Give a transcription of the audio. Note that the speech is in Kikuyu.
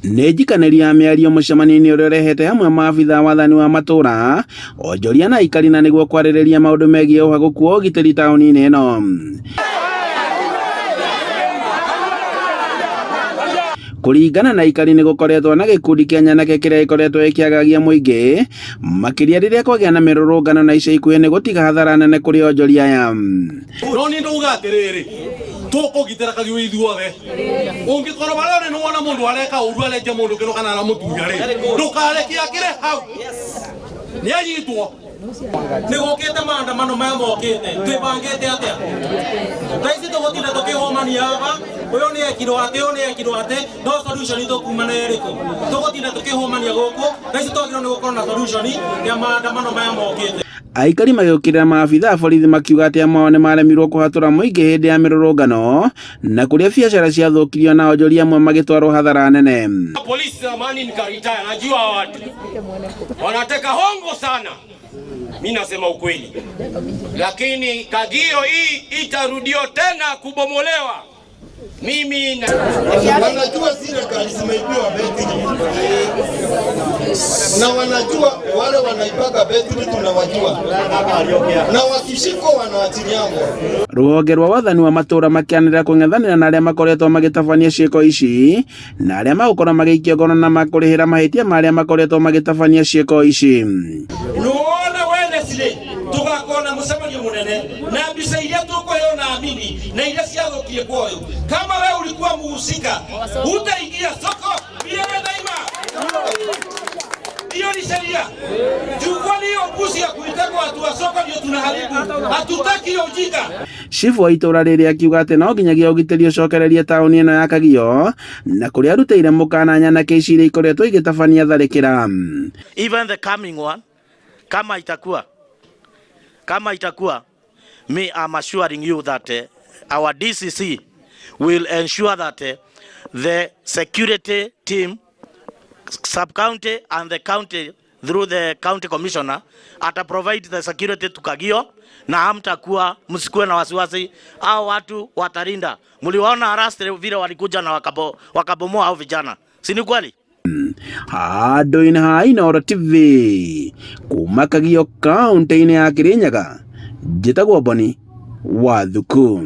Nĩ njikanĩri ya mĩario mũcemanio-inĩ ũrĩa ũrehete hamwe maabitha wathani wa matũra, onjoria na aikari na nĩguo kwarĩrĩria maũndũ megiĩ ũhagũku wa ũgitĩri taũni-inĩ ĩno. Kũringana na aikari nĩ gũkoretwo na gĩkundi kĩa nyanake kĩrĩa gĩkoretwo gĩkĩagagia mũingĩ makĩria rĩrĩa kwagĩa na mĩrũrũngano na ica ikuhĩ nĩ gũtiga hathara nene kũrĩ onjoria aya. No nĩ ndauga atĩrĩrĩ, tũkũgitĩra Kagio ithuothe. Ũngĩkorwo harĩa ũrĩ nĩwona mũndũ areka ũru, arenja mũndũ kĩno kana aramũtunya rĩ, ndũkareke akĩre hau, nĩ anyitwo. Nĩ gũkĩte maandamano maya mokĩte, twĩbangĩte atĩa? Thaa ici tũgũtinda tũkĩhũmania haha, ũyũ nĩ ekirwo atĩ, ũyũ nĩ ekirwo atĩ, no solution tũkuma na ĩrĩkũ? Tũgũtinda tũkĩhũmania gũkũ, thaa ici twagĩrĩirwo nĩ gũkorwo na solution ya maandamano maya mokĩte. Aikari magĩũkĩrĩra maabitha a borithi makiuga atĩ amwe ao nĩmaremirwo kũhatũra mũingĩ hĩndĩ ya mĩrũrũngano na kũrĩa biacara ciathũkirio na onjoria amwe magĩtwarwo hathara nene. Polisi zamani nikaritaya, najua hawa watu wanateka hongo sana. Mi nasema ukweli, lakini Kagio hii itarudiwa tena kubomolewa. Mimi na Wanajua zile gari zimeibiwa betri na wanajua wale wanaibaga betri tunawajua, na wakishikwa wanaachiliangwa. Rũhonge rwa wathani wa matũra makĩanĩrĩra kũng'ethanĩra na arĩa makoretwo magĩtabania ciĩko ici na arĩa magũkorwo magĩikio ngono na makũrĩhĩra mahĩtia ma arĩa makoretwo magĩtabania ciĩko ici. Nuona Wednesday tugakorwo na mũcemanio mũnene na mbica iria tũkũheo na amini na iria ciathũkie kwa ũyũ. Kama wewe ulikuwa muhusika, hutaingia soko milele daima. Hiyo ni sheria. Juu kwani hiyo mbuzi ya kuitagwa watu wa soko ndio tunaharibu. Hatutaki hiyo ujinga. Cibu wa itũra rĩrĩ akiuga atĩ no nginyagia ũgitĩri ũcokererie taũni ĩno ya Kagio na kũrĩa arutĩire mũkana nyanake ici iria ikoretwo igĩtabania tharĩkĩra. Even the coming one, kama itakuwa, me, I'm assuring you that our DCC will ensure that the security team, sub-county and the county through the county commissioner ata provide the security to Kagio na hamtakuwa, msikuwe na wasiwasi, hao watu watarinda. Mliwaona arrest vile walikuja na wakabomoa hao vijana, si ni kweli? Handũ-inĩ ha Inooro TV kuma Kagio kaunti-inĩ ya Kirinyaga, njĩtagwo Boni wa Thuku.